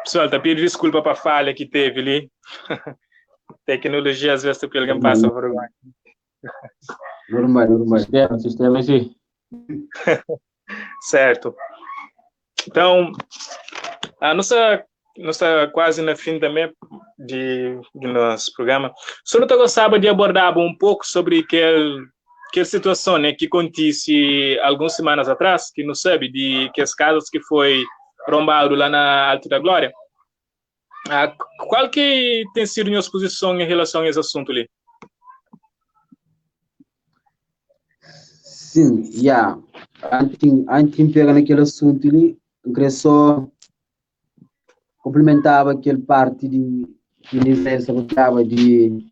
Pessoal, ta pidi desculpa pa falha ki teve li. Tecnologia às vezes ta poi alguém passa vergonha. Normal, normal. Sistema, sistema é assim. Certo. Então, a nossa nós está quase na fim também de, de nosso programa. Só não gostava de abordar um pouco sobre aquele aquela situação né, que acontece algumas semanas atrás, que não sabe, de que as casas que foi rombado lá na Alto da Glória. Ah, qual que tem sido a minha posição em relação a esse assunto ali? Sim, yeah. Antes, antes de pegar naquele assunto ali, eu queria só complementava aquele parte de que Nisés gostava de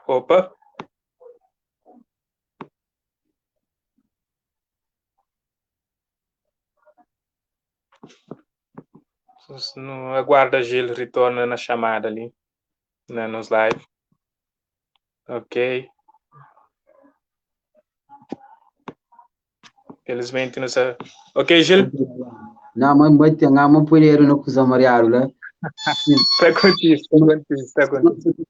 Opa! No, aguarda Gil retorna na chamada ali, na, nos live. Ok. Felizmente não sei. Ok, Gil? Não, mas mas tem uma poeira no coisa mariado lá. Está contigo, está contigo, está contigo.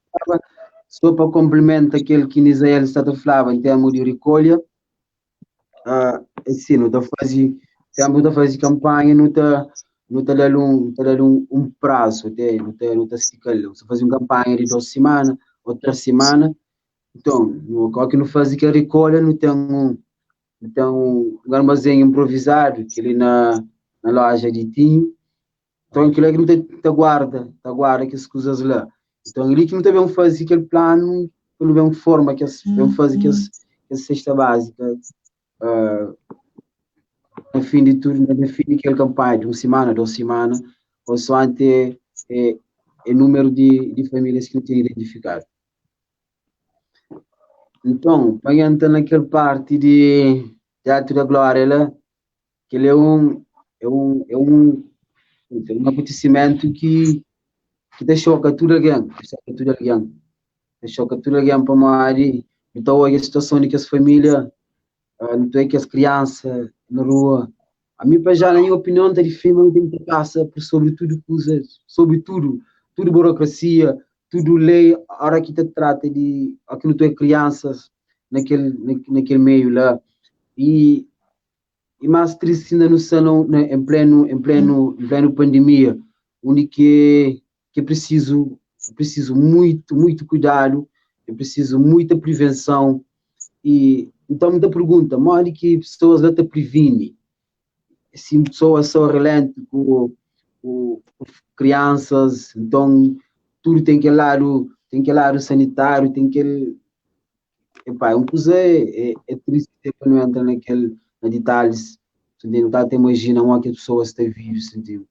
Só para complementar aquele que Nisael está a falar em termos de recolha, uh, assim, não está fazer, sempre está fazer campanha, não está não está dando um, tá dando um, um prazo, até, não está não tá esticando. Você faz uma campanha de duas semanas ou três semanas, então, no qual que não faz que recolha, não tem um, não tem um, um armazém improvisado, que ali na, na loja de Tinho, então aquilo é que não tem, tá guarda, tá guarda que as coisas lá. Então ali que não também faz aquele plano, não bem forma que as, bem fazer que as, que a cesta básica, uh, no fim de tudo, no fim daquela campanha, de uma semana, duas semanas, consoante é, é número de, de famílias que não têm identificado. Então, para entrar naquela parte de Teatro da Glória, lá, que ele é um, é um, é um, é um acontecimento que, que te choca tudo alguém, te choca tudo alguém, te choca tudo alguém para mari. Então, hoje a situação de que as famílias, não é que as crianças na rua, a mim, para já, na minha opinião, tá de não tem que passa por sobre tudo coisas, sobre tudo, tudo burocracia, tudo lei, a hora que te trata de aquilo tu é crianças naquele, naquele meio lá. E, e mais triste ainda no salão, né, em pleno, em pleno, em pleno pandemia, onde que, que é preciso, é preciso muito, muito cuidado, é preciso muita prevenção. E então muita pergunta, modo que pessoas lá te previne? Se pessoas são relente com, com, com crianças, então tudo tem que lado, tem que lado sanitário, tem que Epá, é um coisa é, é, é triste para não entrar naquele na detalhes, entendeu? Não tá imagina uma que a pessoa está vive, entendeu?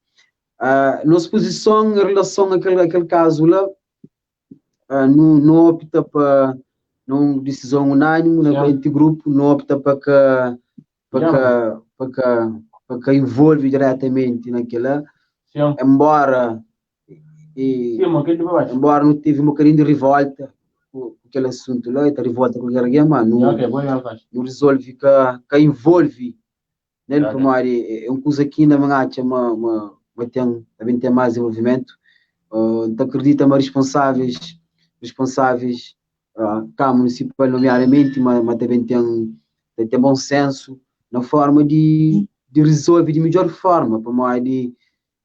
Uh, nossa posição em relação àquele, àquele caso lá, uh, não, não opta para não decisão unânime, na frente grupo, não opta para que para que para que para que envolve diretamente naquela, Sim. embora e, Sim, mas que baixo. embora não teve um bocadinho de revolta com aquele assunto lá, e tá revolta com aquele alguém, mas não, Ok, boa, faz. não resolve que, que envolve nele, Ok. porque é uma coisa que ainda me acha, mas, mas, mas tem, também tem mais envolvimento. Uh, então acredita mas responsáveis, responsáveis uh, cá municipal nomeadamente, mas, mas também tem, tem, tem bom senso na forma de, de resolver de melhor forma, para mais de,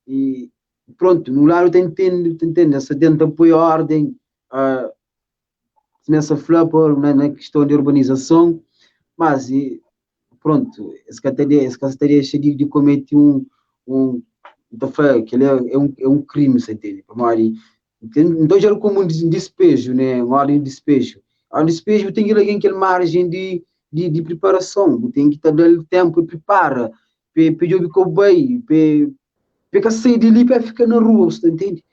e pronto, no lado tem entende, tem entende, essa tenta pôr ordem, uh, começa a falar por, na, na questão de urbanização, mas e, pronto, esse cara esse cara deixa de, de cometer um, um então foi, que ele é, é um, é um crime, você entende? Então já como um despejo, né? Uma ordem de despejo. A ordem de despejo tem que ir alguém aquela margem de, de, de preparação, tem que estar dando tempo e prepara, pe jogo com bem, pe pe sair de ali para ficar na rua, você entende?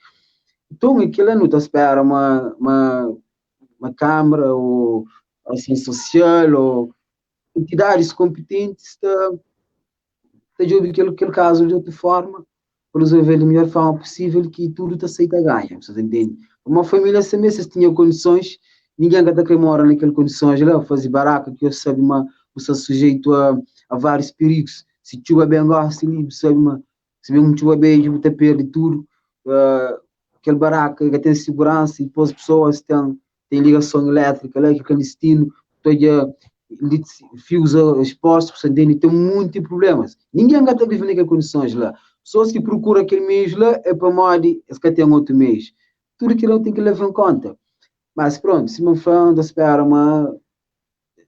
Então aquilo não está espera uma, uma, uma câmara ou ação social ou entidades competentes está tá jogando aquele, aquele caso de outra forma. Pa resolve di midjor forma pusível ki tudu ta sai ta ganha, bu sa ta intende? Pamodi família tanbe si es tinha kondisons, ningen ka ta kre mora na kel kondisons la, faze baraka ki es sabe ma bu sta sujeitu a a várius pirigus. Si txuba ben gosi li, bu sabe ma si ben un txuba bedju bu ta perde tudu. Kel baraka ka ten siguransa i dipôs pesoas ten ten ligason ilétrika la ki klandistinu, ta odja fius expostus, bu sta ntende? Ten monti prublémas. Ningen ka ta vive na kel kondisons la. Pesoas ki prokura kel meius la é pamodi es ka ten otu meius. Tudu kel-la ten ki leva en konta. Mas prontu, sima N fla, N ta spera ma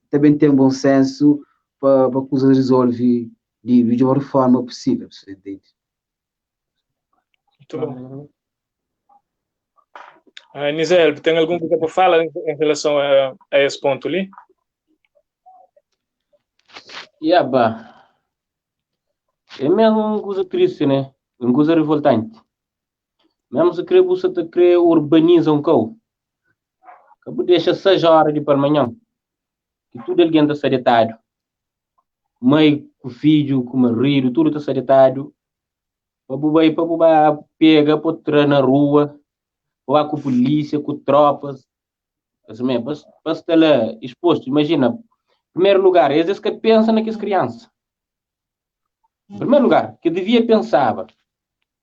ta ben ten bon sensu pa pa kuzas rizolve di midjor forma pusível, bu sta ntende? Muito bom. Uh, Nizel, tem alguma coisa para falar em, em relação a, a esse ponto ali? Yeah, ba. É mesmo uma coisa triste, né? Uma coisa revoltante. Mesmo se crê, você te crê urbaniza um cão. Que bu deixa 6 horas de manhã, que tudo alguém está deitado. Mãe com filho, com marido, tudo está deitado. Pa bu bai, pa bu ba pega, pa tra na rua, pa ba ku polícia, ku tropas, assim, mesmo, pa, pa sta lá exposto. Imagina, primeiro lugar, eles que pensam naquelas crianças. Em primeiro lugar, que devia pensava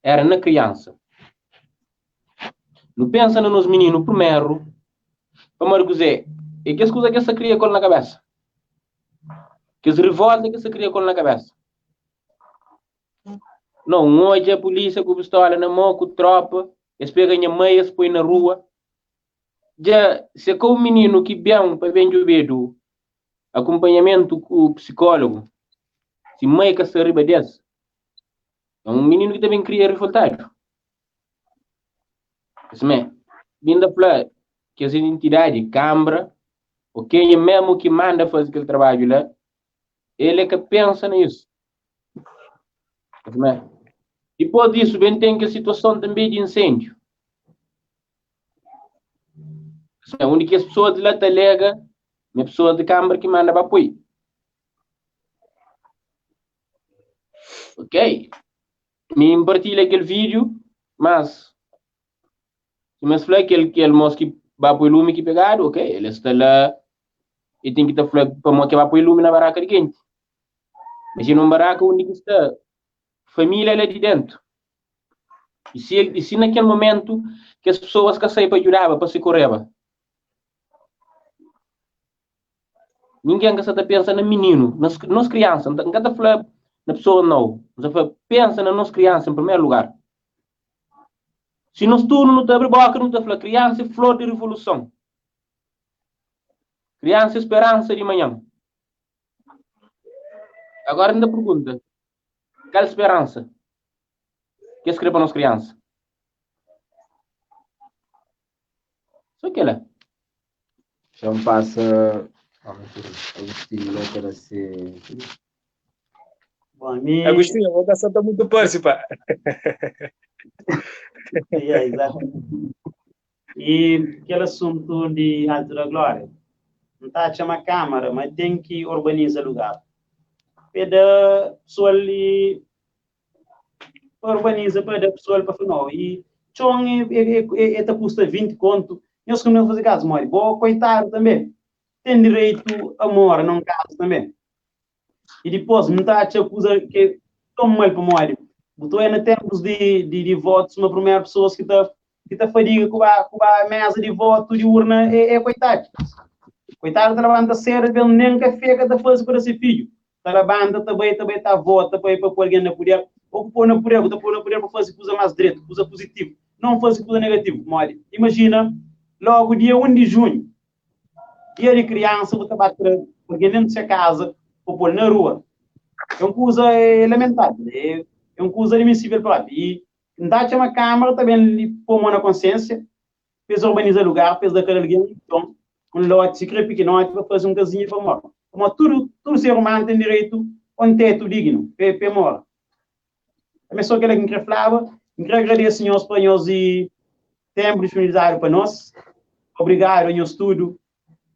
era na criança. Não pensa nos meninos primeiro, para Marcos é, é que as coisas que essa cria com na cabeça. Que as revolta que essa cria com na cabeça. Não, um odja a polícia com pistola na mão, com tropa, eles pegam a mãe, eles põem na rua. Já, se com o menino que bem para bem jubedo, acompanhamento com o psicólogo, se mãe que está riba desse, é um menino que também cria revoltado. Assim, é, vinda falar que essa identidade, Câmara, ou quem é mesmo que manda fazer aquele trabalho lá, ele é que pensa nisso. Assim, é. Depois disso, bem tem que a situação também de incêndio. Assim, é, onde que as pessoas de lá te alega, a pessoa de Câmara que manda para apoio. Ok. Me partilha aquele vídeo, mas se me fala que ele que ele mostra que vai pôr lume que pegado, ok, ele está lá e tem que estar falando para que vai pôr lume na barraca de quente. Imagina um barraca onde que está família lá de dentro. E se, e se naquele momento que as pessoas que saem para ajudar, para se correr, ninguém que está pensando no menino, nas, nas crianças, não está falando na pessoa não. Mas fala, pensa na nossa criança em primeiro lugar. Se nós tudo não está abre boca, não está falando, criança é flor de revolução. Criança é esperança de manhã. Agora ainda pergunta, qual esperança que escreve para nossa criança? Só que ela. Então passa Agostinho lá para ser. Bom, mi... Agostinho, vou passar tá muito participar. yeah, exatamente. E aquele assunto de Alto da Glória. Não está a chamar Câmara, mas tem que urbanizar lugar. Peda pessoal ali urbaniza para dar pessoal para final. E chão é, é, é, é, é, custa 20 conto. Nós que não fazer caso, mori. Boa, coitado também. Tem direito a mora num caso também. E depois, não está a acusa que tão mal para mori. Botou é na tempos de, de, de votos, uma primeira pessoa que está que tá fadiga com a, com a mesa de voto de urna é, é coitado. Coitado tá levanta cedo, bem nem café que tá fazendo para ser filho. Tá levanta também, também tá vota para ir para pôr alguém na poder. Ou pôr na poder, tá pôr na poder para fazer coisa mais direito, coisa positivo. Não fazer coisa negativa. Mole. Imagina, logo dia 1 de junho, dia de criança, você bater alguém dentro da sua casa, para pôr na rua. É uma coisa lamentável, é, é uma coisa admissível próprio. E não dá uma câmara também pôr mão na consciência, fez urbanizar lugar, fez daquele alguém, então, um lote, se crê pequenote, para fazer um casinho para morar. Como tudo, tudo ser humano tem direito a um teto digno, para, para morar. Também só aquilo que eu falava, eu queria agradecer aos espanhóis e tempo disponibilizado para nós. Obrigado ao estudo,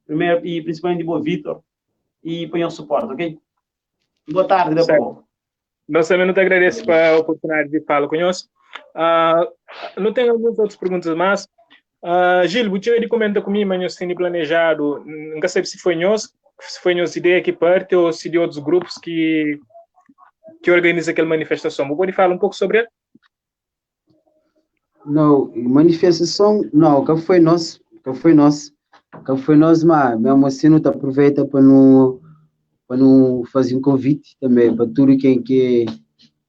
primeiro e principalmente ao Vitor, e para o suporte, ok? Boa tarde, da povo. Nós também não te agradece para a oportunidade de falar conosco. Uh, não tenho algumas outras perguntas mais. Uh, Gil, você de comenta comigo, mas nós temos planejado, nunca sei se foi nós, se foi nossa ideia que parte ou se de outros grupos que que organiza aquela manifestação. Você pode falar um pouco sobre ele? Não, manifestação, não, que foi nós, que foi nós, que foi nós, mas mesmo assim não te aproveita para não para não fazer um convite também para tudo quem que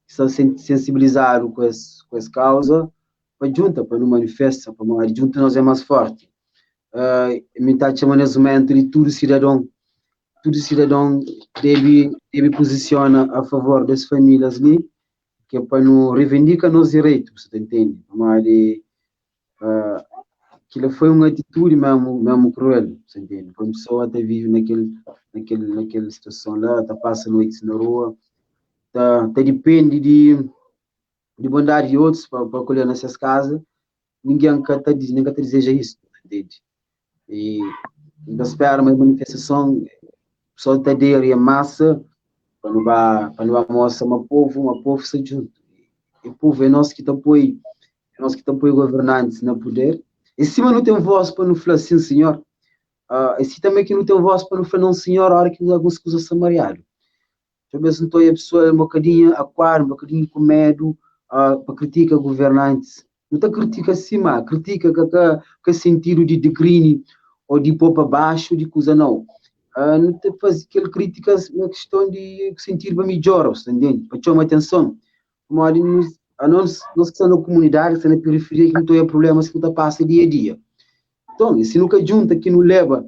está sensibilizado com esse, com essa causa, para junta, para não manifesta, para não junta nós é mais forte. Uh, me está chamando nesse momento de todo cidadão, todo cidadão deve deve posicionar a favor das famílias ali, que é para não reivindicar nos direitos, você entende? Mas uh, aquilo foi uma atitude mesmo, mesmo cruel, você entende? Uma pessoa até vive naquele, naquele, naquela situação lá, tá passa noites na rua, tá, tá depende de, de bondade de outros para, para colher nessas casas, ninguém tá, ninguém tá deseja isso, entende? E ainda espera uma manifestação, só tá e massa, para não para não mostrar uma povo, uma povo se junto. E povo é nós que tá apoia, é nós que tá apoia governantes no poder. E cima não tem voz para não falar sim, senhor. Uh, e se também que não tem voz para não falar não, senhor, a hora que algumas coisas são mariado. Talvez não estou a pessoa um bocadinho a um bocadinho com medo, uh, para criticar governantes. Não está critica acima, critica que, que, que sentido de declínio ou de pôr para baixo, de coisa não. Uh, não te faz aquele crítica na questão de sentido para melhorar, você entende? Para chamar atenção. Como a nós, a nós, nós que estamos na comunidade, que estamos na periferia, que não tem problemas que não passa dia a dia. Então, e se nunca junta, que não leva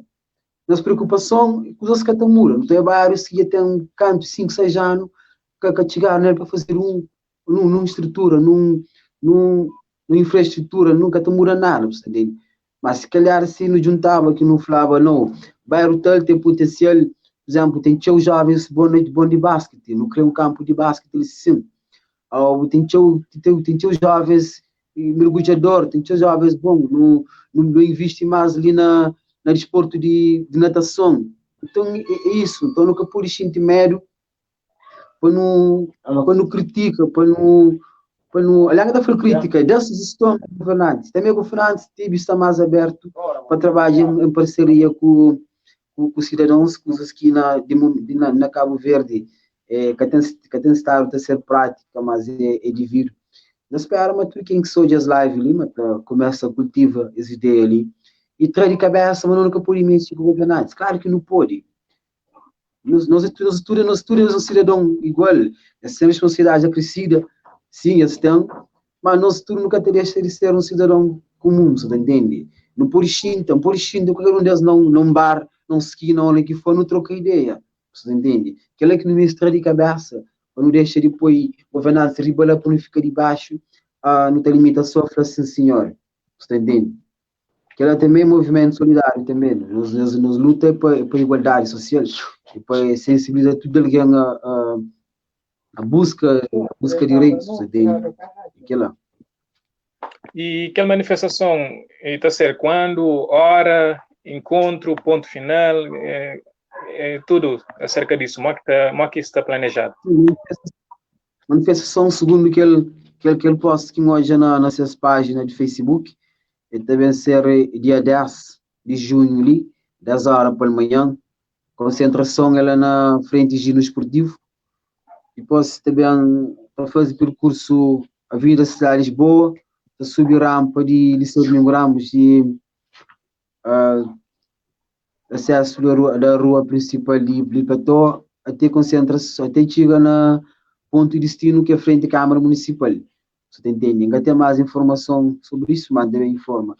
nas preocupação, coisas que muda. Não tem vários que já tem um canto, 5, 6 anos, que, que chegar nele para fazer um, num, numa estrutura, num, num, numa infraestrutura, nunca te muda nada, você entende? Mas se calhar se não juntava, que não falava, não, bairro tal tem potencial, por exemplo, tem teu jovens bom, bom de basquete, não cria um campo de basquete, sim. Ou tem teu, tem, tem teu jovens mergulhador, tem teu jovens bom, não, não, não investe mais ali na, na desporto de, de natação. Então é, é isso, então nunca pude sentir medo para não, para não critica, para não, para não, aliás, da crítica, dessa gestão governantes, também governantes teve estar mais aberto para trabalhar em, em parceria com, com, com cidadãos, coisas que na, de, na, na Cabo Verde, é, que tem, que tem estado a ser prática, mas é, é devido. Nós esperamos mas tu quem que sou de live ali, mas tá, começa a cultivar essa ideia ali, e traz de cabeça, mas nunca pode mexer com governantes. Claro que não pode. Nós, nós, nós, nós, nós somos um cidadão igual, essa responsabilidade acrescida, sim, eles têm, mas nós tudo nunca teria de ser um cidadão comum, você entende? Não pode xinta, não pode xinta, qualquer um deles não, num bar, num esquina, onde que for, não troca ideia, você entende? Aquilo é que não me extrai de cabeça, para não deixar depois governantes ribalar para não ficar debaixo, uh, não tem limitação, falar assim, senhor, você entende? Que ela também é movimento solidário também, nós, nós, nós luta para para igualdade social e para sensibilizar tudo alguém a, a, a busca, a busca direitos, você entende? Aquilo. E aquela manifestação está a ser quando, hora, encontro, ponto final, é, é tudo acerca disso, como é que, tá, como é que está planejado? Manifestação, segundo aquele, aquele, aquele post que hoje na, nas páginas de Facebook, ele também ser dia 10 de junho ali, 10 horas pela manhã, concentração ela na frente de Gino Esportivo, depois também para fazer percurso Avenida Cidade de Lisboa, para subir rampa de Liceu Domingo Ramos e uh, acesso da rua, da rua principal de Blipató até concentração, até chega na ponto de destino que é frente à Câmara Municipal. Você entende? Ainda tem mais informação sobre isso, mas também informa.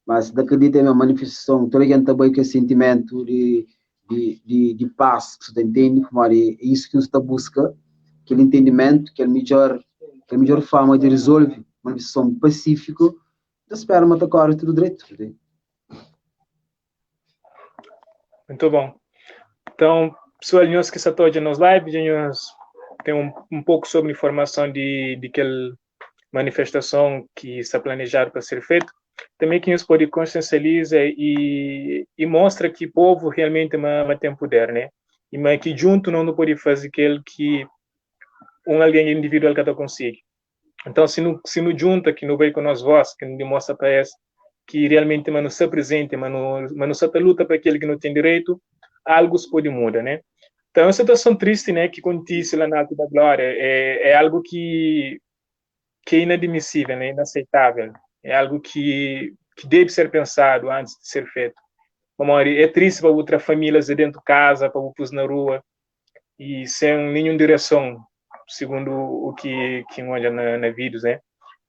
Mas acredita é uma manifestação, toda a gente também com sentimento de, de, de, de paz, você entende? Como é isso que você está busca, aquele entendimento, aquele melhor, aquela melhor forma de resolver, manifestação pacífica, então espero uma corre tudo direito. Muito bom. Então, pessoal, nós que está hoje nos live, nós tem um, um pouco sobre informação de, de aquela manifestação que está planejada para ser feita. Também que nos pode consciencializar e, e mostra que o povo realmente ma, ma tem poder, né? E mas que junto não pode fazer aquilo que un algen individual ka ta konsigi. Então, si nu, si nu djunta, ki nu bai ku nos voz, ki nu dimostra pa es ki realmente ma nu sta presente, ma nu, ma nu sta ta luta pa kel ki nu ten direitu, algus pode muda, né? Então, é un situason tristi, né, ki kontise la na Alto da Glória. É, é algo ki, ki é inadmissível, né, inaceitável. É algo ki, ki debe ser pensado antes de ser feito. Pamodi é triste pa bu tra famílias de dentro casa, pa bu pus na rua, e sem nenhum direson, segundo o ki, ki N odja na, na vídeos, né?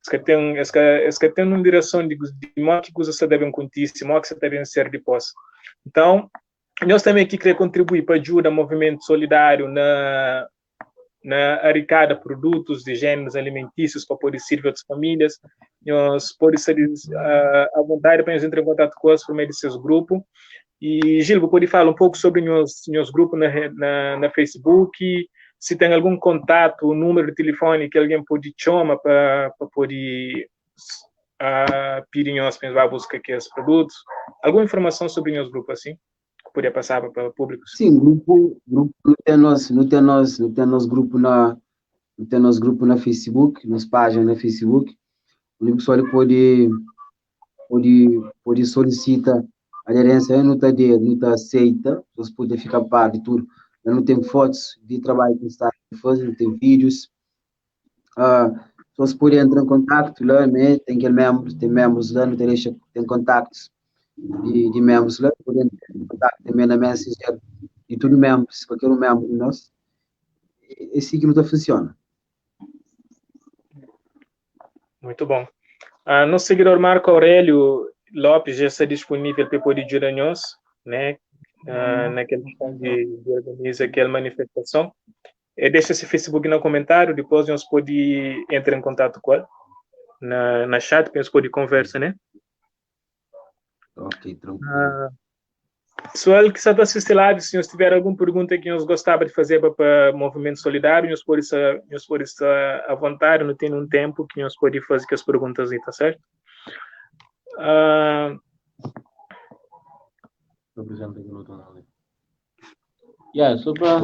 Es ka ten, es ka, es ka ten un direson di, di mo ki kuza sta ta ben kontise, mo ki sta ta ben ser dipôs. Então, nhos também ki kre kontribui pa ajuda movimentu solidáriu na na arikada produtus di géneros alimentícios pa pode sirvi otus famílias, nhos pode sta di, uh, à vontade pa nhos entra em contato ku os por meio de seus grupo. E Gil, bu pode fala um pouco sobre nhos, nhos grupo na, na, na Facebook, se tem algum contato, número de telefone que alguém pode txoma pa, pa pode uh, pidi nhos pa nhos ba busca aqueles produtos, alguma informação sobre nhos grupo assim, que podia passar para o público? Sim, grupo, grupo não tem nós, não tem nós, não tem nós grupo na, não tem nosso grupo na Facebook, nossa página na Facebook, onde o pessoal pode pode pode solicita aderência, não tá de, não tá aceita, você pode ficar par de tudo. Não tem fotos de trabalho que está fazendo, não tem vídeos. Uh, pessoas podem entrar em contato lá, né? Tem aquele membro, tem membros lá, não tem deixa, tem contactos de, de membros lá, podem entrar em contato também na Messenger de tudo membros, qualquer um membro de nós. É assim que não funciona. Muito bom. Uh, nosso seguidor Marco Aurélio Lopes já está disponível para poder ajudar nós, né? Uh, naquela questão de, de organizar aquela manifestação. E deixa esse Facebook no comentário, depois nós pode entrar em contato com ele na, na chat, para nós pode conversa, né? Ok, tranquilo. Uh, pessoal que está assistindo live, se nós tiver alguma pergunta que nós gostava de fazer para o Movimento Solidário, nós pode estar, nós pode estar à vontade, não tem um tempo que nós pode fazer as perguntas aí, tá certo? Uh... Yeah, só para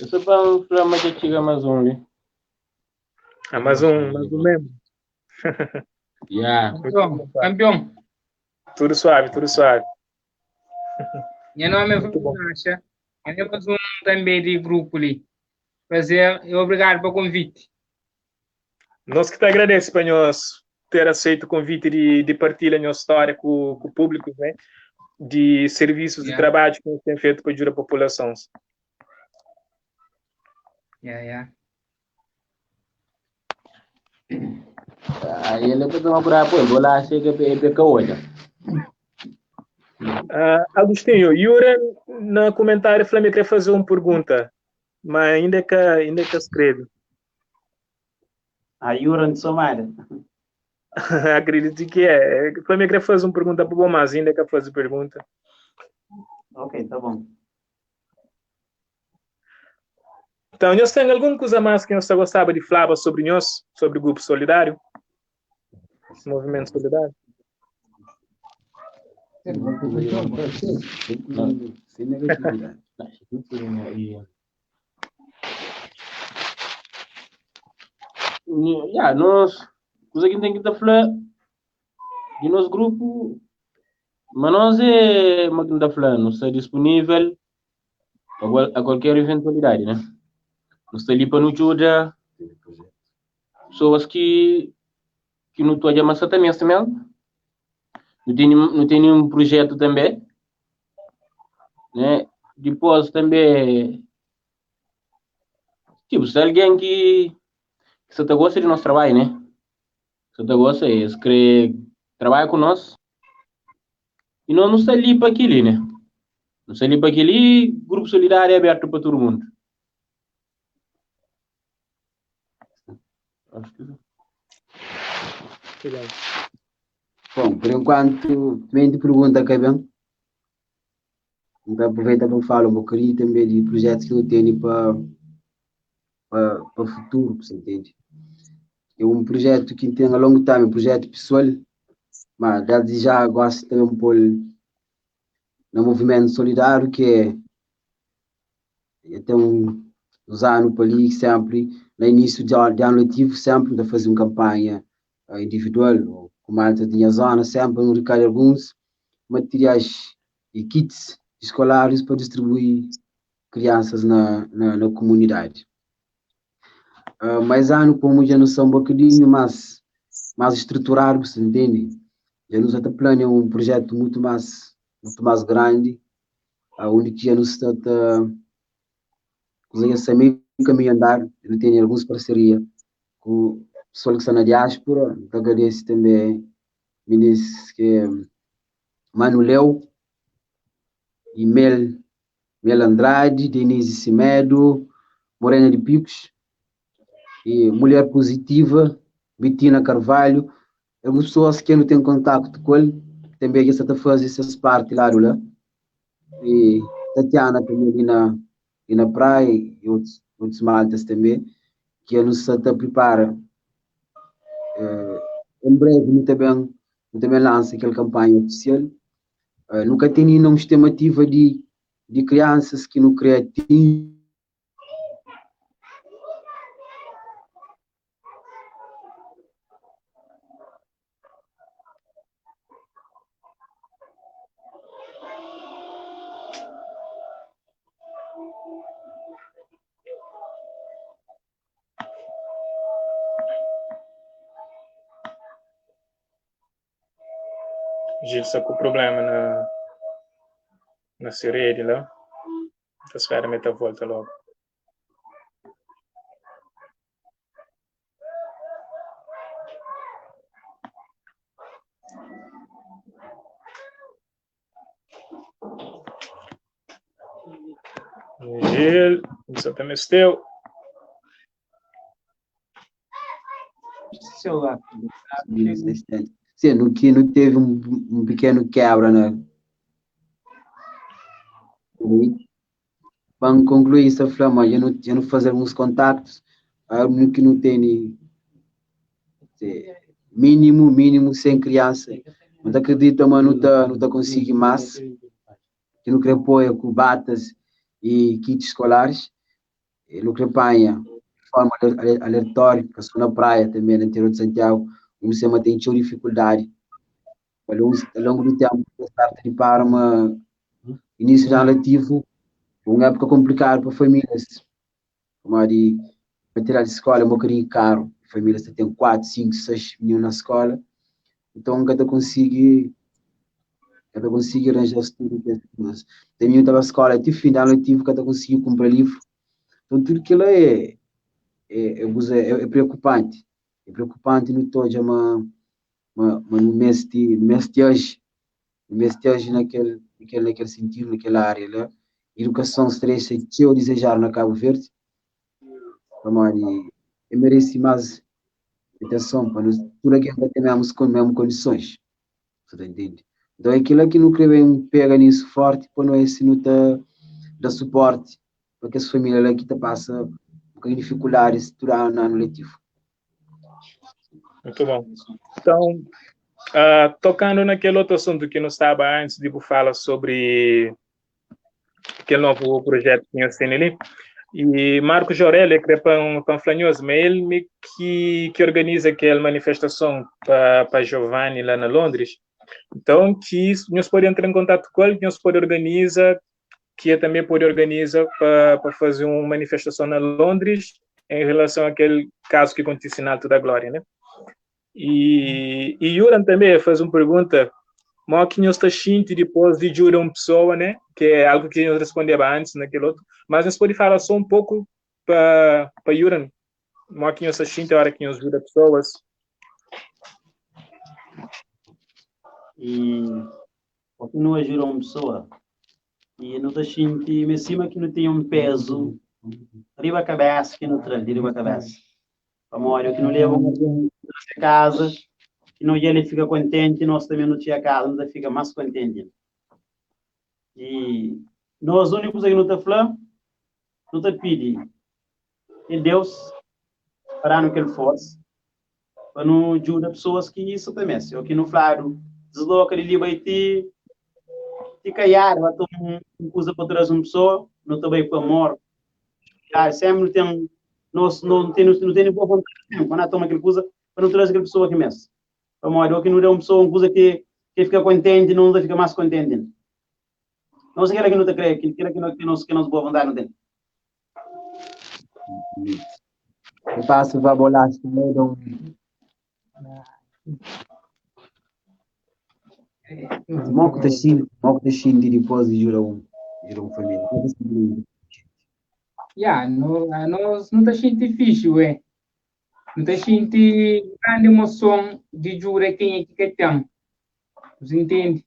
só para falar mais que chega mais um ali. Ah, mais um, mais um mesmo. Yeah. Campeão, campeão. Tudo suave, tudo suave. Meu nome é Vanessa. É mais um também de grupo ali. Prazer e obrigado pelo convite. Nós que te agradecemos para nós ter aceito o convite de, de partilhar a nossa história com, com o público, né? De serviços yeah. de trabalho que nós temos feito para ajudar a população. Yeah, yeah. Aí ele pode tomar por aí, pô, vou lá, chega e pega hoje. Uh, Agostinho, Yura no comentário falou que queria fazer uma pergunta, mas ainda que ainda que escreve. A Yura de Somália. Acredito que é. Flamengo queria fazer uma pergunta para o mas ainda quer fazer pergunta. Ok, tá bom. Então, nós tem alguma coisa mais que nós gostava de falar sobre nós, sobre o Grupo Solidário? Esse movimento solidário? Sem negatividade. Yeah, nós, coisa que tem que estar falando de nosso grupo, mas nós é uma que está falando, está disponível a qualquer eventualidade, né? Nós está ali para nos ajudar pessoas que que não estão a massa também, também. Não tem, não tem nenhum projeto também, né? Depois também, tipo, se alguém que, que só gosta de nosso trabalho, né? Se te gosta, eles querem trabalhar com nós. E nós não está ali para aquilo, né? Não está ali para aquilo, grupo solidário é aberto para todo mundo. Acho que Bom, por enquanto, também te pergunta, Cabem. Então aproveita para falar um bocadinho também de projetos que eu tenho para, para, para o futuro, você entende? É um projeto que tem a longo tempo, um projeto pessoal, mas desde já gosto também um pouco no movimento solidário, que é, é tem um, Uns anu pa li, sénpri na inísiu di anu letivu, sénpri nu ta faze un kanpanha individual ô ku maltas di nha zóna, sénpri nu rikada alguns materiais i kits skolaris pa distribui kriansas na na kumunidadi. Ma es anu, komu dja nu sta un bokadinhu más más struturadu, bu sta ntende, dja nu sta ta plania un projetu mutu más mutu más grandi, undi ki dja nu sta ta kuza dja sta meio kaminhu andadu, nu tene alguns parseria ku pesoal ki sta na diáspora, nu ta agradese tanbe minis ki é Manu Leu e Mel Mel Andrade, Denise Semedo, Morena de Picos e Mulher Positiva, Betina Carvalho, alguns pessoas que eu tenho contato com ele, também que está a fazer essas partes lá do lá. E Tatiana também ali na, ali na praia e outros, outros maltas também, que eu não está a prepara. Eh, em breve eu também, eu também lança aquela campanha oficial. Eh, nunca tem nenhuma estimativa de, de crianças que não querem atingir Gil sta ku problema na na se rede la. Ta spera ma el ta volta logo. Gil, você também esteu. Celular. Sim, no que não teve um, um pequeno quebra na. Para concluir essa flama, eu não, eu não fazer alguns contactos, no que não tem mínimo, mínimo 100 crianças. Mas acredito, mas não tá, não tá conseguindo mais. Que não quer apoio com batas e kits escolares. Não quer panha de forma aleatória, porque sou na praia também, no interior de Santiago, onde você tem tinha dificuldade. Ao longo do tempo, start de para uma início de ano letivo, uma época complicada para famílias. Como de material de escola é um bocadinho caro. Famílias que têm 4, 5, 6 meninos na escola. Então, nunca consegui cada consegui arranjar tudo que mas tem menino estava na escola até fim de ano letivo cada consegui comprar livro. Então, tudo aquilo é é, é, é, é preocupante. É preocupante no todo, mas, mas, mas no mês de, no mês de hoje, no mês de hoje naquele, naquele, naquele sentido, naquela área lá, educação se deixa que eu desejar na Cabo Verde, como de, merece mais atenção para nós, tudo aquilo que temos com mesmas condições, você tá entende? Então aquilo que não queremos pega nisso forte, para nós se não tá dá suporte para que as famílias lá que tá passa um bocadinho de dificuldades durante o ano letivo. Muito bom. Então, uh, tocando naquele outro assunto que nós estava antes de falar sobre aquele novo projeto que nós temos ali, e Marcos Aurélio, que é panflanhoso, mas ele me que, que organiza aquela manifestação para Giovanni lá na Londres. Então, que nós podemos entrar em contato com ele, que nós pode organizar, que ele também pode organizar para fazer uma manifestação na Londres em relação àquele caso que aconteceu na Alto da Glória, né? E, e Yuran também faz uma pergunta, mas que nós está depois de jurar uma pessoa, né? Que é algo que nós respondeu antes naquele outro, mas nós pode falar só um pouco para para Yuran, mas que nós está a hora que nós ajuda pessoas. E continua a ajudar uma pessoa e não está sentindo, mas cima que não tem um peso riba a cabeça que não traz, riba a cabeça. Pamodi que não leva um para casa, que não ele fica contente, nós também não tinha casa, nós fica mais contente. E nós únicos que não está falando, não está pedindo. E Deus para no que ele fosse, para não ajudar pessoas que isso também, se o que não falaram, desloca de ali te te caiar, vai tomar um coisa para trazer uma pessoa, não também com amor. Ah, sempre nu ten nos no ten nu ten boa vontade sempre pa na toma aquele coisa pa nu trazer aquele pessoa que mês. Pamodi o que nu dá um pessoa um coisa que que fica contente, não fica mais contente. Não sei aquela que não te crê, aquela que não que nos que nos boa vontade não tem. Eu passo para bolacha também, dá um Mo ku ta xinti, mo ku ta xinti dipôs di djuda un, djuda un família? Mo ku ta xinti? Ya, no, nos nu ta xinti fixi, ué. Nu ta xinti grandi emoson di djuda kenha ki ka ten. Você entende?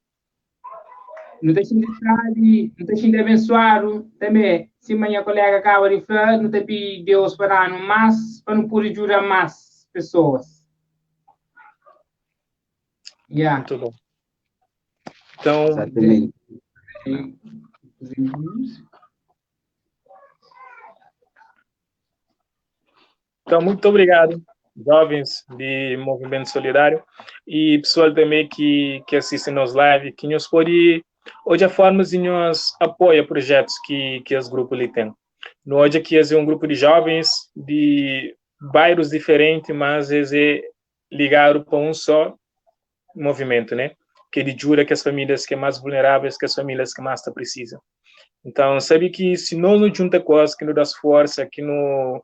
Nu ta xinti sabi, nu ta xinti abensuadu tanbê. Sima nha kolega kaba di fla, nu ta pidi Deus pa da-nu más, pa nu pode djuda más pesoas. Ya. Muito bom. Então, Exatamente. Então, muito obrigado, jovens de Movimento Solidário e pessoal também que, que assiste nos live, que nos pode hoje a formas de nós apoia projetos que, que esse grupo ali tem. No hoje aqui é um grupo de jovens de bairros diferentes, mas eles é ligado para um só movimento, né? Que ele ajuda que as famílias que é mais vulneráveis, que as famílias que mais tá precisam. Então, sabe que se nós não junta com as que nos dá força, que não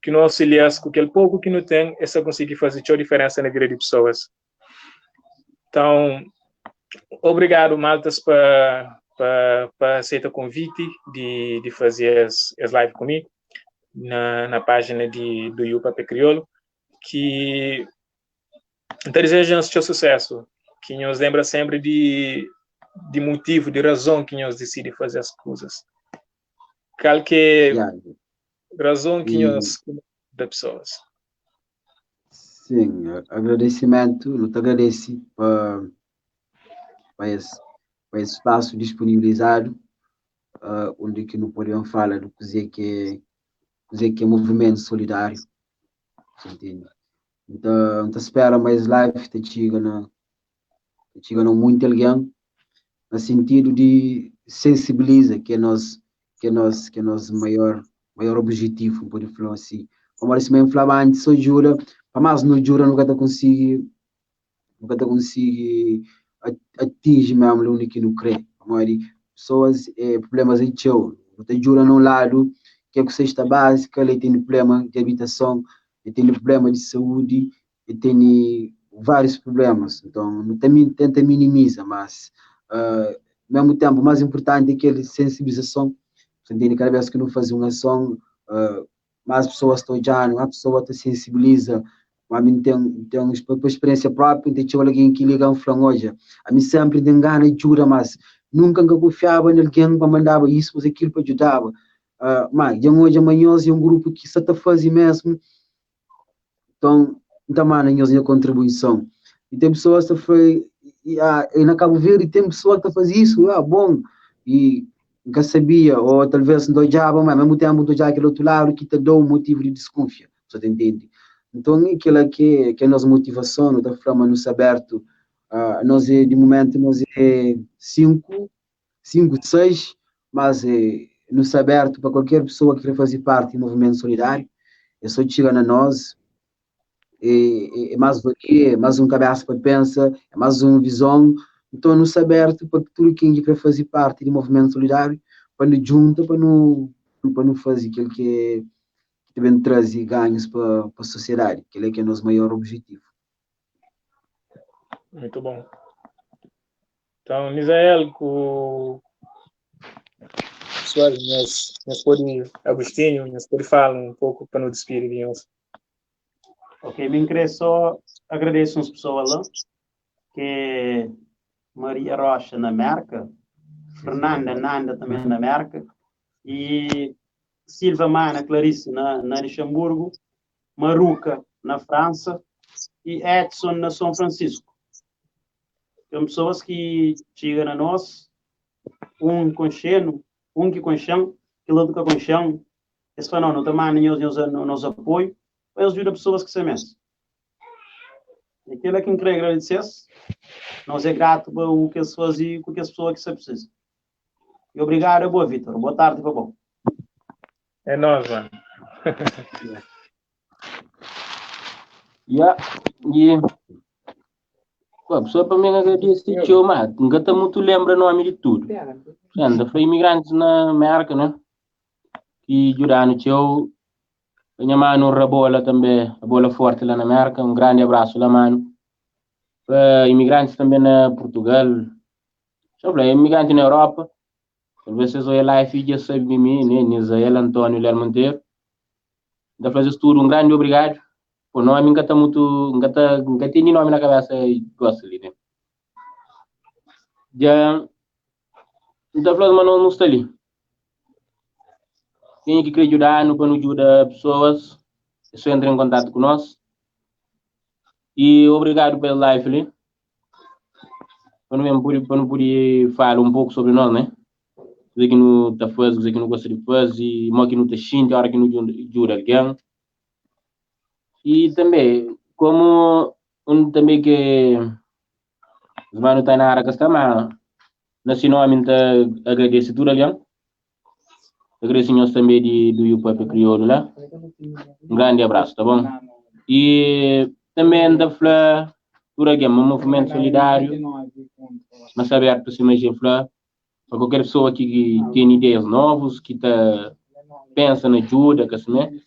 que não auxilia com aquele pouco que não tem, essa consegue fazer toda a diferença na vida de pessoas. Então, obrigado, Maltas, para para aceitar o convite de, de fazer as, as live comigo na, na página de, do Yupa Crioulo, que ta deseja nhos txeu sucesso, que nhos lembra sempre de, de motivo, de razão que nhos decide fazer as coisas. Qual que é Yeah. razão que E nhos da pessoas? sim, agradecimento, nu ta agradece pa pa esse, pa esse espaço disponibilizado, uh, onde que nu podemos falar do que que é, que é movimento solidário, você entende? Então, ta spera mais live ta txiga na ta txiga na muito alguém, na sentido de sensibiliza que é nós que é nós que é nosso maior maior objetivo, pode falar assim. Como se mesmo falava antes, só ajuda, para mais não ajuda nunca ta consegui nunca ta consegui atinge mesmo onde que não crê. Pamodi pessoas, eh, problemas em txeu. Não te ajuda num lado, que é com cesta básica, ele tem problema de habitação, ele tem problema de saúde, ele tem vários problemas. Então, não tem, tenta minimiza, mas uh, ao mesmo tempo, o mais importante é aquele sensibilização. Você entende? Cada vez que não faz uma ação, uh, mais pessoas estão olhando, mais pessoas te sensibiliza. Mas mim tem, tem uma experiência própria, tem alguém que liga um fala, olha, a mim sempre tem gana de ajuda, mas nunca nunca confiava em alguém para mandava isso, mas aquilo para ajudava. Uh, mas, já hoje amanhã é um grupo que só está fazendo mesmo, então, então mano, a minha contribuição. E tem pessoas que foi, e, ah, e na Cabo Verde tem pessoa que faz isso, ah, bom, e nunca sabia, ou talvez não olhava, mas ao mesmo tempo não olhava aquele outro lado que te dá um motivo de desconfia, você te entende? Então, aquilo que, que é a nossa motivação, não está falando, nos aberto, uh, nós é, de momento, nós é cinco, cinco, seis, mas é, nos aberto para qualquer pessoa que queira fazer parte do movimento solidário, é só chegar na nós, é, é, é mais valia, é mais um cabeça para pensa, é mais uma visão. Então, nos aberto para que tudo quem quer fazer parte do movimento solidário, para nos junta, para não, para não fazer aquilo que, que também traz ganhos para, para a sociedade, que é que é o nosso maior objetivo. Muito bom. Então, Misael, com pessoal, nós, nós pode, Agostinho, nós pode falar um pouco para nos despedir de nós. Ok, me queria só agradeço umas pessoas lá, que é Maria Rocha na América, Fernanda Nanda também na América, e Silva Mana Clarice na, na Luxemburgo, Maruca na França e Edson na São Francisco. São pessoas que chegam a nós, um com cheno, um que com chão, que outro que com chão. Eles falam, não, não também nós, nós apoio, para ajudar pessoas que se merecem. Aquilo é que eu queria agradecer. Nós é grato pelo que eles fazem e com que as pessoas que se precisam. E obrigado, boa, Vitor. Boa tarde, para bom. É nós, mano. Ya, e pô, pessoa para mim agradece txeu, mas nunca tá muito lembra nome de tudo. Anda, foi imigrantes na América, né? Que ajudaram txeu. Minha mano Rabola também, Rabola forte lá na América, um grande abraço lá, mano. Para imigrantes também na Portugal, deixa eu falar, imigrante na Europa. Talvez vocês olhem lá e já sabem de mim, né? Nisael Antônio Ler Monteiro. Da fazer tudo, um grande obrigado. O nome nunca tá muito, nunca tá, nunca tem nem nome na cabeça e gosta ali, né? Já, da falando, mas não, não está ali. Quem é que quer ajudar, não pode ajudar pessoas, é só entrar em contato com nós. E obrigado pela live ali. Para não poder, para não poder falar um pouco sobre nós, né? O que não tá fazendo, o que não gosta de fazer, o que não tá sentindo, a hora que não ajuda alguém. E também, como um também que os manos tá na área que está, mas nesse nome tá agradece tudo alguém. Agradeço nós também de, do Yupapi Crioulo lá. Um grande abraço, tá bom? E também da Fla, tudo alguém, um movimento solidário, mas aberto se imagina Fla, para qualquer pessoa que tem ideias novas, que tá, pensa na ajuda, que assim, né?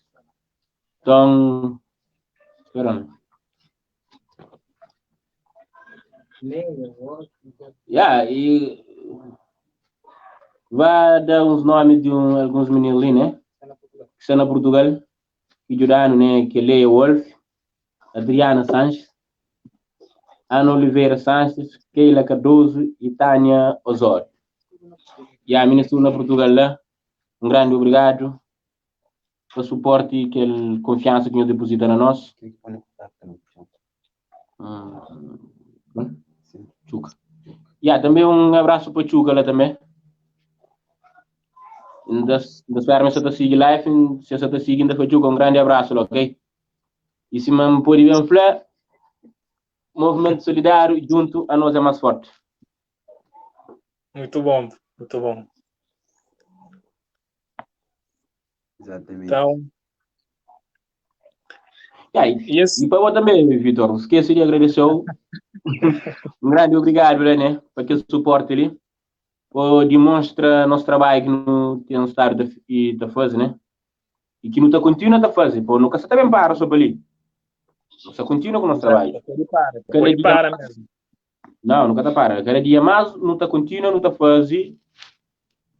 Então, esperando. Yeah, e vai dar uns nomes de um, alguns meninos ali, né? Que estão na Portugal, que ajudaram, né? Que é Leia Wolf, Adriana Sanches, Ana Oliveira Sanches, Keila Cardoso e Tânia Osório. E a menina estuda na Portugal lá. Um grande obrigado pelo suporte e aquela confiança que nos deposita na nós. Hum, Chuca. Yeah, também um abraço para Chuca lá também. Ainda, ainda espero que você está seguindo live, se você está seguindo, foi Chuca, um grande abraço lá, ok? E se me pode bem falar, movimento solidário junto a nós é mais forte. Muito bom, muito bom. Exatamente. Então, E, aí, e esse, e para você também, Vitor, não esqueça de agradecer. Um grande obrigado, né, para aquele suporte ali. Pô, demonstra nosso trabalho que não tem estado de, de fazer, né? E que não está continua a fazer. Pô, nunca se também para sobre ali. Não se continua com o nosso trabalho. pode para, Cada pode dia para mais. mesmo. Não, nunca tá para. Cada dia mais não está continua, não está fazer.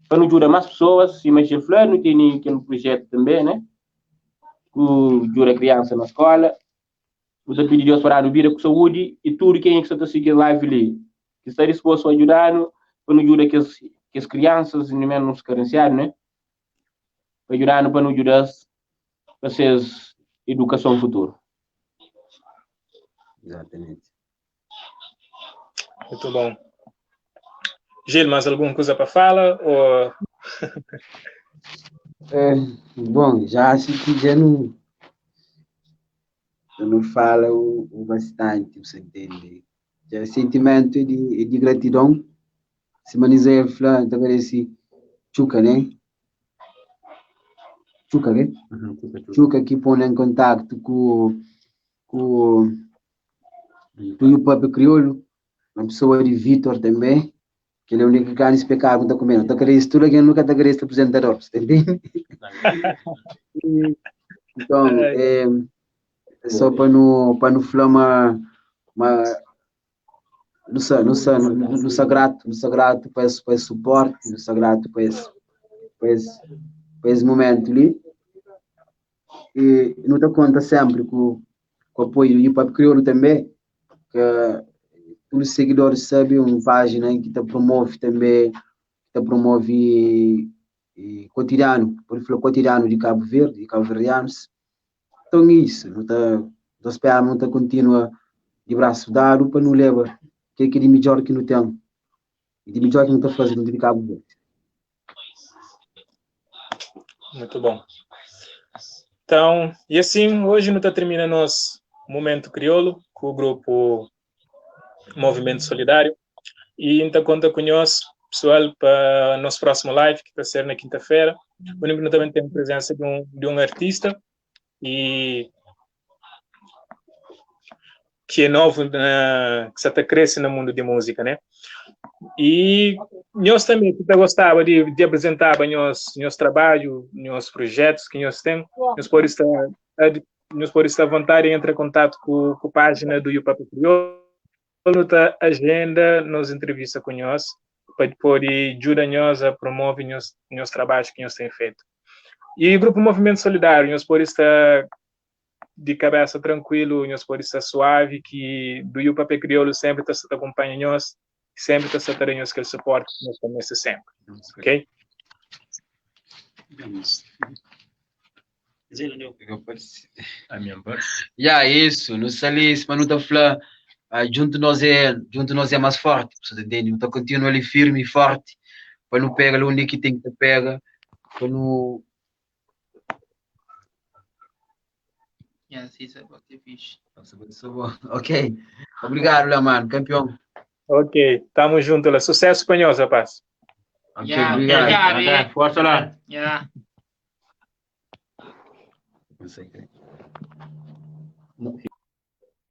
Para não ajudar mais pessoas, se imagina flor, não tem aquele projeto também, né? Que ajuda a criança na escola. Você pede Deus para dar vida com saúde e tudo quem é que está seguindo live ali, que está disposto a ajudar, para não ajudar que as, que as crianças, e menos carenciados, né? Para ajudar, para não ajudar para vocês educação futuro. Exatamente. Muito bom. Gil, mais alguma coisa para falar? Ou... É, bom, já acho que já não, já não fala o, o bastante, você entende? Já é sentimento de, de gratidão. Se manizer fala, então agradece Chuca, né? Chuca, né? Chuca que põe em contato com, com, com o próprio crioulo, uma pessoa de Vitor também, que ele é o único que ganha esse pecado não está comendo. Então, querer tudo que nunca está querendo apresentador, você entende? Então, é, é só para não, para não falar uma, uma não sei, não sei, não, não sou grato, não sou grato para esse, para esse suporte, não sou grato para esse, para esse, para esse momento ali. E não te conta sempre com, com o apoio do Hip Hop Crioulo também, que todos os seguidores sabem, uma página em que te promove também, que te promove e, cotidiano, por exemplo, cotidiano de Cabo Verde, de cabo-verdianos. Então é isso, não tá, não espera, não tá continua de braço dado para não levar que é que de melhor que não tem, e de melhor que não tá fazendo de Cabo Verde. Muito bom. Então, e assim, hoje não está terminando nosso momento crioulo com o grupo Movimento Solidário. E então conta com nós, pessoal, para nosso próximo live, que está ser na quinta-feira. Onde nós também temos presença de um, de um artista e que é novo na, que está crescendo no mundo de música, né? E nós também que gostava de, de apresentar nós nosso trabalho, nossos projetos que nós temos, nós pode estar nós pode estar à vontade em entrar em contato com, com a página do Yupapi Crioulo, tá agenda nos entrevista com nós, para poder ajudar nós a promover nos nos trabalhos que nós temos feito. E o Grupo Movimento Solidário, nós pode estar de cabeça tranquilo, nós pode estar suave, que do Yupapi Crioulo sempre está acompanhando nós, sempre está dando aquele suporte que nós também sempre, ok? Yeah, isso, no salis, mas não tá fla, ah, junto nós é, junto nós é mais forte, você entende? Então continua ali firme e forte, para não pega ali onde que tem que pega, para não Yeah, sim, isso é bom, é fixe. Ok. Obrigado, lá, mano, campeão. Ok, tamo junto lá. Sucesso para nós, rapaz. Ok, Yeah, obrigado. obrigado, eh. Força lá. Yeah. Não sei.